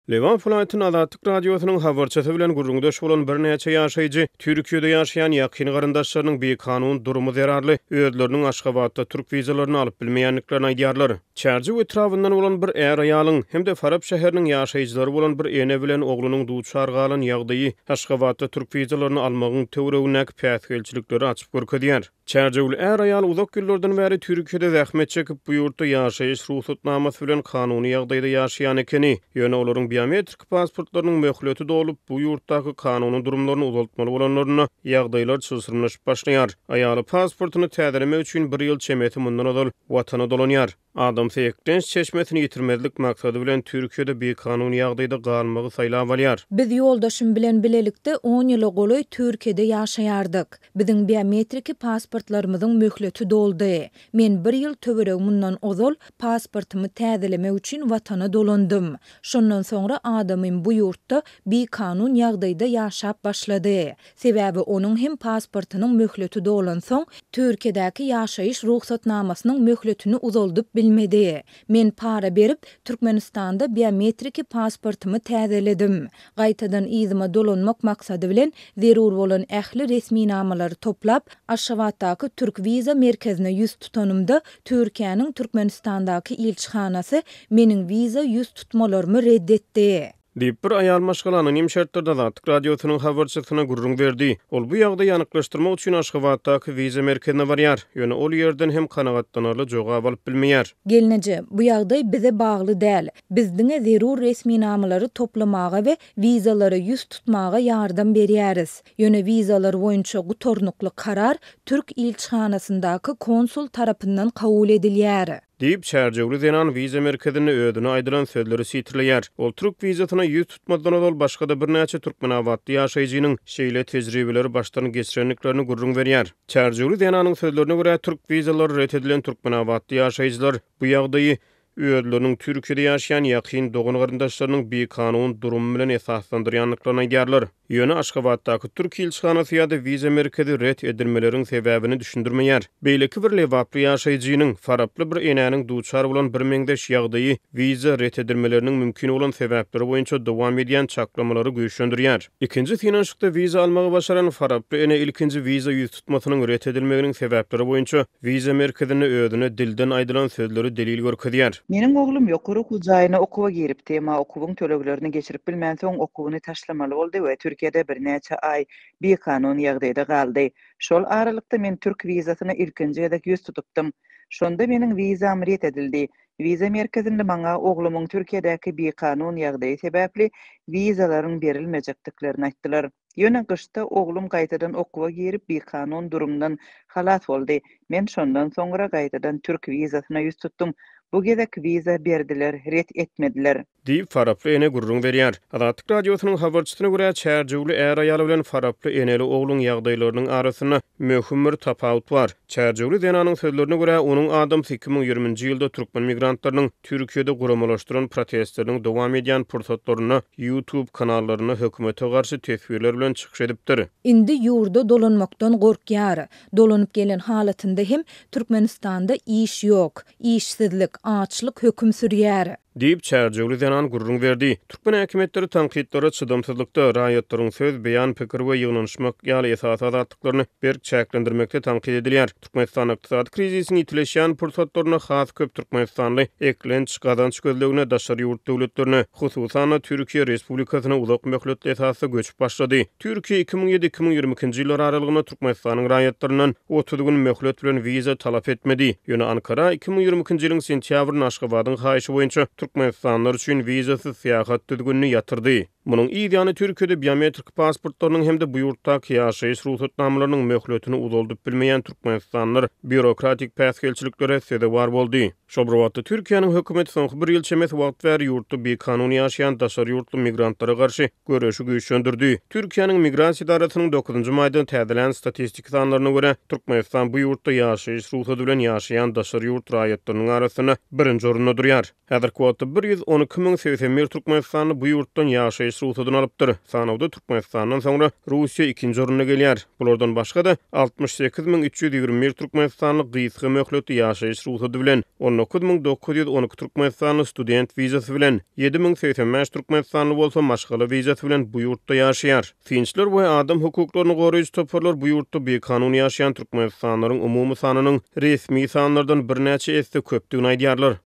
Lebap welaýatynda Azatlyk Radiosynyň habarçysy bilen gürrüňdeş bolan birnäçe ýaşaýjy Türkiýede ýaşaýan ýakyn garyndaşlarynyň bikanun durumy zerarly özleriniň Aşgabatda türk wizalaryny alyp bilmeýändiklerini aýdýarlar. Çärjew etrabyndan bolan bir är-aýalyň hem-de Farap şäheriniň ýaşaýjylary bolan bir ene bilen oglunyň duçar galan ýagdaýy Aşgabatda türk wizalaryny almagyň töweregindäki päsgelçilikleri açyp görkezýär. Çärjewli är-aýal uzak ýyllardan bäri Türkiýede zähmet çekip, bu ýurtda ýaşaýyş rugsatnamasy bilen kanuny ýagdaýda ýaşaýan ekeni. Ýöne olaryň biometrik pasportlarynyň möhleti dolup, bu ýurtdaky kanuny durumlaryny uzaltmaly bolanlarynda, ýagdaýlar çylşyrymlaşyp başlaýar. Aýaly pasportyny täzelemek üçin bir ýyl çemesi mundan ozal Watana dolanýar. Adamsy eklenç çeşmesini ýitirmezlik maksady bilen Türkiýede bikanun ýagdaýda galmagy saýlap alýar. Biz ýoldaşym bilen bilelikde on ýyla golaý Türkiýede ýaşaýardyk. Biziň biometriki pasportlarymyzyň möhleti doldy. Men bir ýyl töweregi mundan ozal pasportymy täzelemek üçin watana dolandym. Şondan soňra adamym bu ýurtda bikanun ýagdaýda ýaşap başlady. Sebäbi onuň hem pasportynyň möhleti dolansoň, Türkiýedäki ýaşaýyş rugsatnamasynyň möhletini uzaldyp bilmedi. Men para berip, Türkmenistanda biometriki pasportymy täzeledim. Gaýtadan yzyma dolanmak maksady bilen zerur bolan ähli resminamalary toplap, Aşgabatdaky Türk wiza merkezine ýüz tutanymda, Türkiýäniň Türkmenistandaky ilçihanasy meniň wiza ýüz tutmalarymy ret etdi. Diýip, bir aýal maşgala anonim şertlerde Azatlyk Radiosynyň habarçysyna gürrüň berdi. Ol bu ýagdaýy anyklaşdyrmak üçin Aşgabatdaky wiza merkezine barýar. Ýöne ol ýerden hem kanagatlanarly jogap alyp bilmeýär. Gelneje, bu ýagdaý bize bagly däl. Biz diňe zerur resminamalary toplamaga we wizalara ýüz tutmaga ýardam berýäris. Ýöne wizalar boýunça gutarnykly karar türk ilçihanasyndaky konsul tarapyndan kabul edilýär. Diýip, çärjewli zenan wiza merkezinde özüne aýdylan sözleri sitirleýär. Ol türk wizasyna ýüz tutmazdan ozal başga-da birnäçe türkmenabatly ýaşaýjynyň şeýle tejribeleri başdan geçirendiklerini gürrüň berýär. Çärjewli zenanyň sözlerine görä, türk wizalary ret edilen türkmenabatly ýaşaýjylar bu ýagdaýy özleriniň Türkiýede ýaşaýan ýakyn dogan-garyndaşlarynyň bikanun durumy bilen esaslandyrýandyklaryny aýdýarlar. Ýöne Aşgabatdaky türk ilçihanasy ýa-da wiza merkezi ret edilmeleriň sebäbini düşündirmeýär. Beýleki bir lebaply ýaşaýjynyň, faraply bir enäniň duçar bolan birmeňzeş ýagdaýy wiza ret edilmeleriniň mümkin bolan sebäpleri boýunça dowam edýän çaklamalary güýçlendirýär. Ikinji synanyşykda wiza almagy başaran faraply ene ilkinji wiza ýüztutmasynyň ret edilmeginiň sebäpleri boýunça Wiza merkezinde özüne dilden aýdylan sözleri delil görkezýär. Meniň oglum ýokary okuw jaýyna okuwa giripdi, emma okuwyň töleglerini geçirip bilmänsoň okuwyny taşlamaly boldy we Türkiýede birnäçe aý bikanun ýagdaýda galdy. Şol aralykda men türk wizasyna ilkinji gezek ýüz tutupdym. Şonda meniň wizam ret edildi. Wiza merkezinde maňa oglumyň Türkiýedäki bikanun ýagdaýy sebäpli wizalaryň berilmejekdiklerini aýtdylar. Ýöne gyşda oglum gaýtadan okuwa girip bikanun durumdan halas boldy. Men şondan soňra gaýtadan türk wizasyna ýüz tutdum. Bu gezek wiza berdiler, ret etmediler. Diýip, faraply ene gürrüň berýär. Azatlyk Radiosynyň habarçysyna görä, çärjewli är-aýal bilen faraply eneli-ogluň ýagdaýlarynyň arasynda möhüm bir tapawut bar. Çärjewli zenanyň sözlerine görä, onuň adamsy 2020-nji ýylda türkmen migrantlarynyň Türkiýede guramalaşdyran protestleriniň dowam edýän pursatlarynda YouTube kanallarynda hökümete garşy teswirler bilen çykyş edipdir. Indi ýurda dolanmakdan gorkýar. Dolanyp gelen halatynda hem Türkmenistanda iş ýok. Işsizlik, açlyk höküm sürýär. Diýip, çärjewli zenan gürrüň berdi. Türkmen häkimiýetleri tankytlara çydamsyzlykda, raýatlaryň söz, beýan, pikir we ýygnanyşmak ýaly esasy azatlyklaryny berk çäklendirmekde tankyt edilýär. Türkmenistanda ykdysady krizisiň ýitileşýän pursatlarynda has köp türkmenistanly eklenç, gazanç gözlegine daşary ýurt döwletlerine, hususan-da, Türkiýe Respublikasyna uzak möhletli esasda göçüp başlady. Türkiýe 2007, 2022-nji ýyllar aralygynda Türkmenistanyň raýatlaryndan 30 gün möhlet bilen wiza talap etmedi. Ýöne Ankara 2022-nji ýylyň sentýabrynda Aşgabadyň haýyşy boýunça türkmenistanlylar üçin wizasyz syýahat düzgünini ýatyrdy. Munuň yz ýany Türkiýede biometrik pasportlarynyň hem-de bu ýurtdaky ýaşaýyş rugsatnamalarynyň möhletini uzaldyp bilmeýän türkmenistanlylar býurokratik päsgelçiliklere sezewar boldy. Şol bir wagtda, Türkiýäniň hökümeti soňky bir ýyl çemesi wagt bäri ýurtda bikanun ýaşaýan daşary ýurtly migrantlara garşy göreşi güýçlendirdi. Türkiýäniň Migrasiýa edarasynyň dokuzynjy maýda täzelän statistiki sanlaryna görä, Türkmenistan bu ýurtda ýaşaýyş rugsady bilen ýaşaýan daşary ýurt raýatlarynyň arasynda birinji orunda durýar. Häzirki wagtda 112 081 türkmenistanly bu ýurtdan ýaşaýyş. ýaşaýyş rugsadyny alypdyr. Sanawda Türkmenistandan soňra Russiýa ikinji orunda gelýär. Bulardan başga-da, 68 321 türkmenistanly gysga möhletli ýaşaýyş rugsady bilen, 19 912 türkmenistanly student wizasy bilen, 7085 türkmenistanly bolsa maşgala wizasy bilen bu ýurtda ýaşaýar. Synçylar we adam hukuklaryny goraýjy toparlar bu ýurtda bikanun ýaşaýan türkmenistanlylaryň umumy sanynyň resmi sanlardan birnäçe esse köpdügini aýdýarlar.